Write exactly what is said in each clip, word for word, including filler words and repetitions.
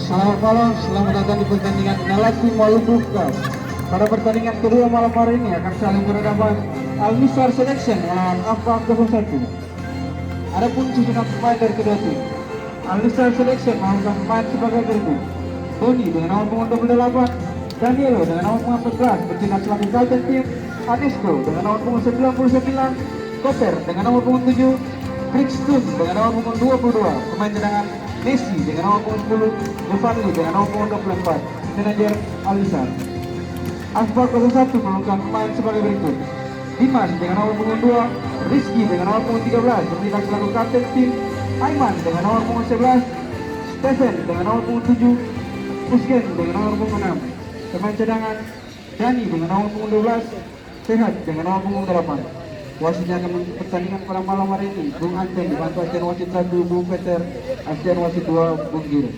Selamat malam, selamat datang di pertandingan Nalati Maluku Cup. Pada pertandingan kedua malam hari ini akan saling berhadapan Al Misar Selection melawan Ampak kosong satu. Adapun susunan pemain dari kedua tim, Al Misar Selection melakukan pemain sebagai berikut: Doni dengan nomor punggung dua puluh delapan, Danielo dengan nomor punggung empat belas bertindak selaku kapten tim, Anesko dengan nomor punggung sembilan puluh sembilan, Koper dengan nomor punggung tujuh, Brixton dengan nomor punggung dua puluh dua, pemain cadangan Messi dengan nomor punggung sepuluh, Giovanni dengan nomor punggung dua puluh empat, manajer Al Misar. Ampak kosong satu menurunkan pemain sebagai berikut: Dimas dengan nomor punggung dua, Rizky dengan nomor punggung tiga belas, bertindak selaku kapten tim, Aiman dengan nomor punggung sebelas, Stephen dengan nomor punggung tujuh, Usgen dengan nomor punggung enam. Pemain cadangan, Dani dengan nomor punggung dua belas, Sehat dengan nomor punggung delapan. Wasitnya akan memimpin pertandingan pada malam hari ini, Bung Anton, dibantu asisten wasit satu, Bung Peter, asisten wasit dua, Bung Giri.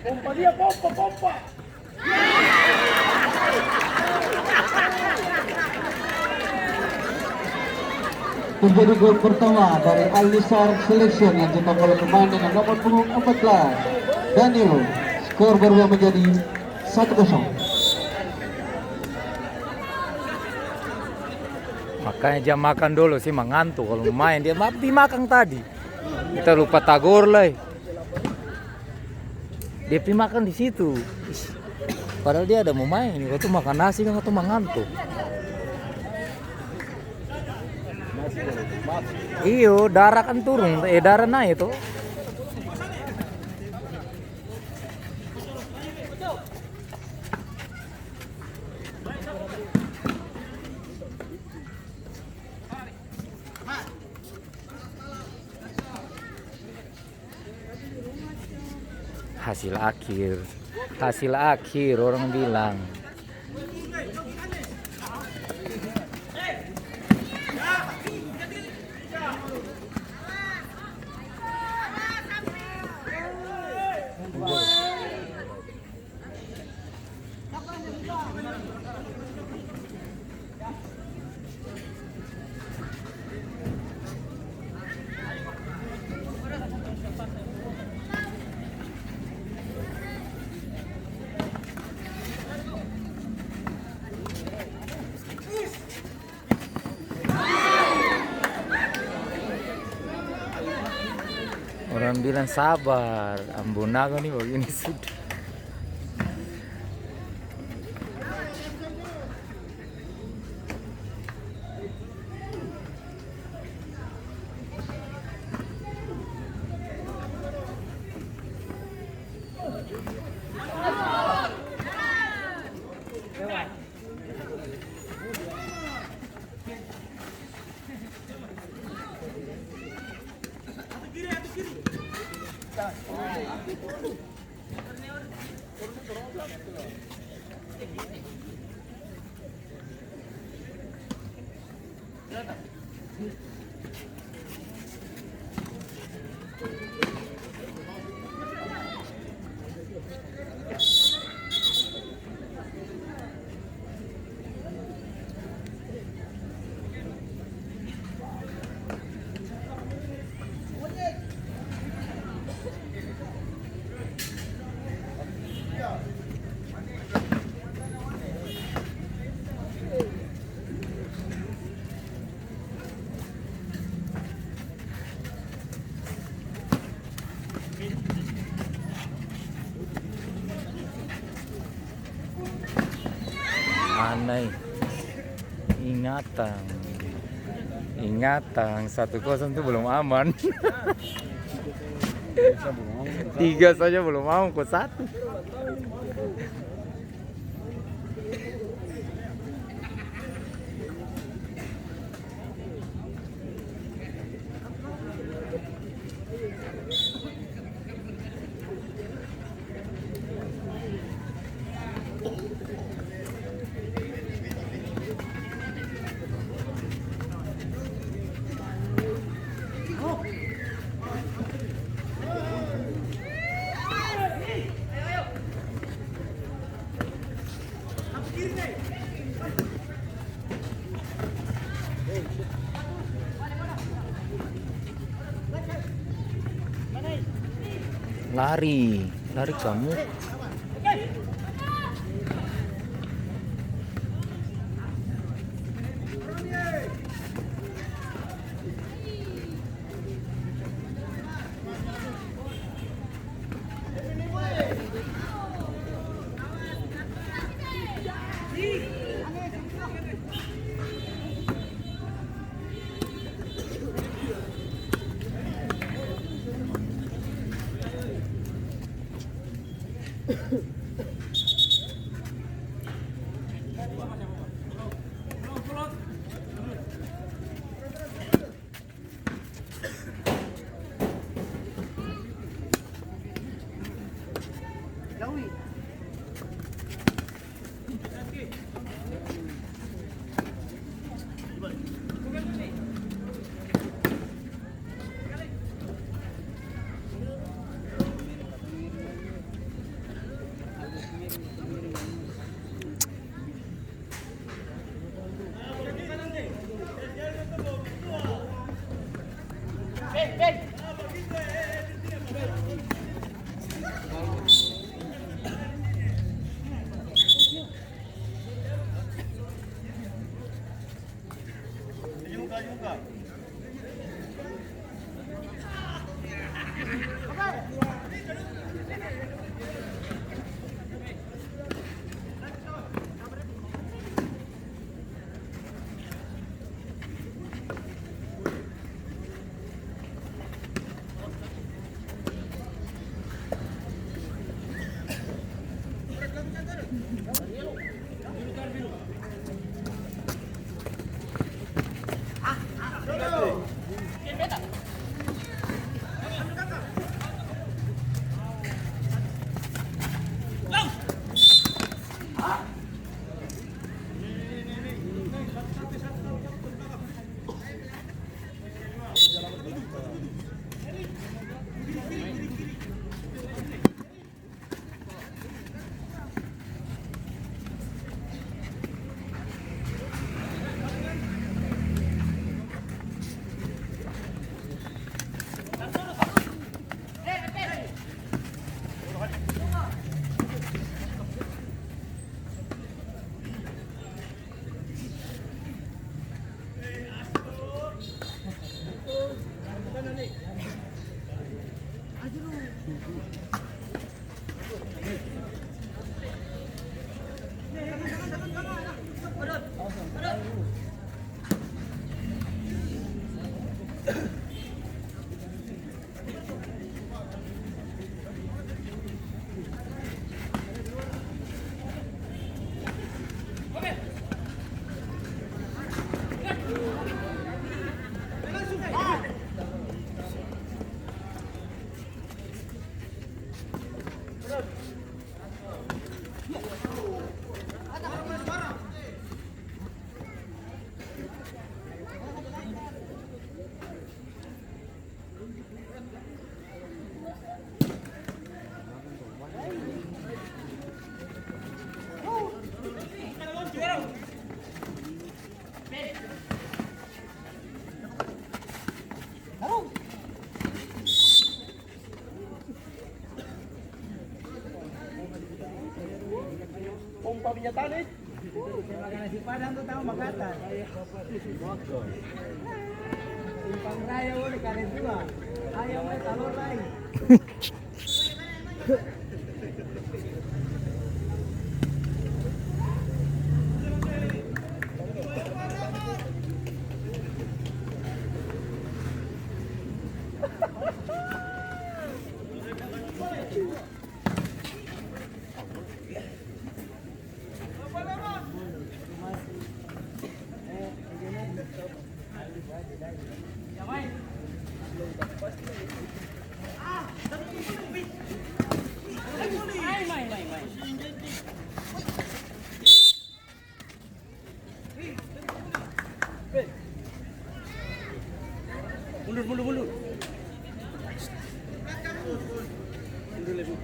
Pompa dia, pompa, pompa. Terjadi gol pertama dari Al Nizar Selection yang cetak oleh pemain dengan nomor punggung empat belas, Daniel. Skor berubah menjadi satu kosong. Makanya jang makang dolo, se manganto kalu mo maeng. Dia ma-, pi makang tadi. Kita lupa tagor lai. Dia pi makang di situ. Is, padahal dia ada mo maeng ini, katong makang nasi kan katong manganto. Iyo, dara kan turun, eh, dara nae to. Hasil akhir, hasil akhir orang bilang. Orang bilang sabar, Ambonaga ni bagini sudah. Anai. Ingatang. Ingatang, satu kosong tu belum aman. Tiga saja belum aman, kok satu. Lari, lari kamu. Pompa minyak tanah itu. Seng makan nasi padang tu tamang bakata. Simpang Raya boleh kare dua. Ayam lai, talor lai. Mundur, mundur, mundur. Mundur lebih.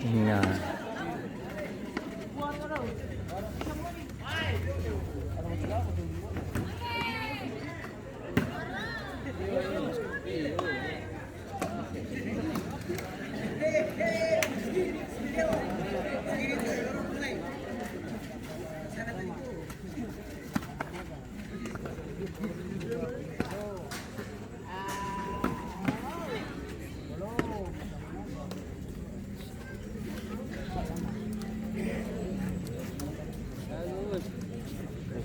Nah.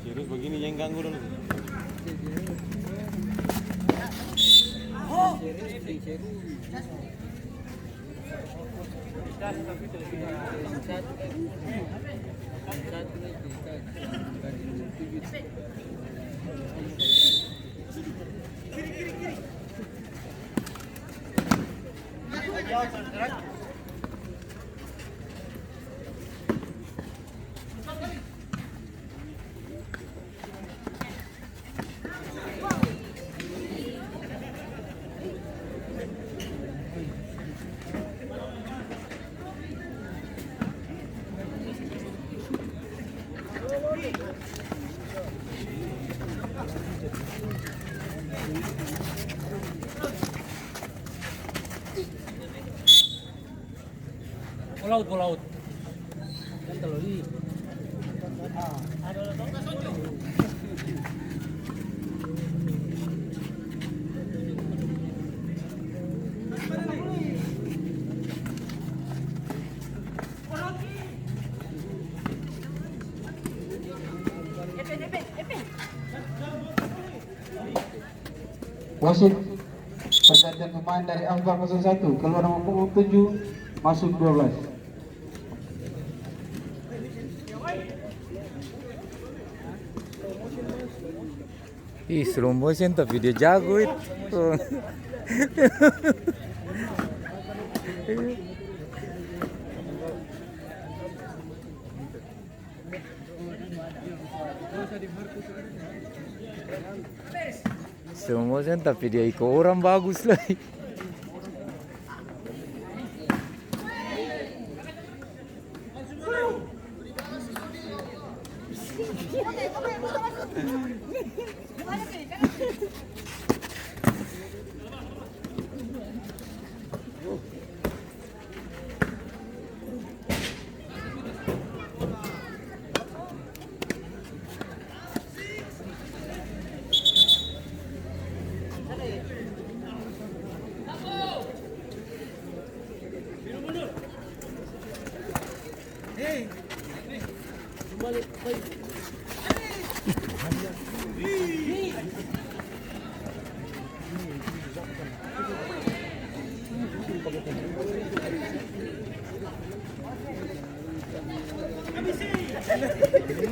Serius begini, jangan ganggu dong. Go laut, go laut. Wasit, pergantian pemain dari Alfa kosong satu, keluar nomor punggung tujuh, masuk dua belas. Ih, slow motion tapi dia jago itu. Slow motion tapi dia iko orang bagus lai.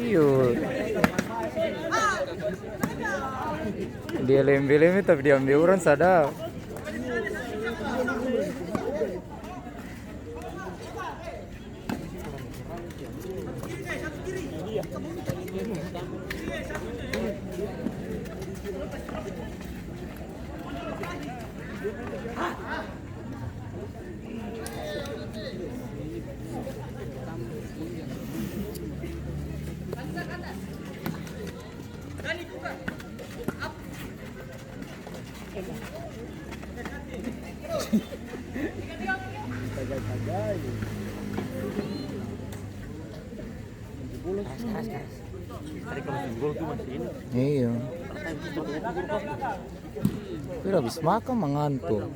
Iyo. Dia lembe-lembe tapi dia ambe orang sadap. Iya. Sudah habis makan, mangantuk.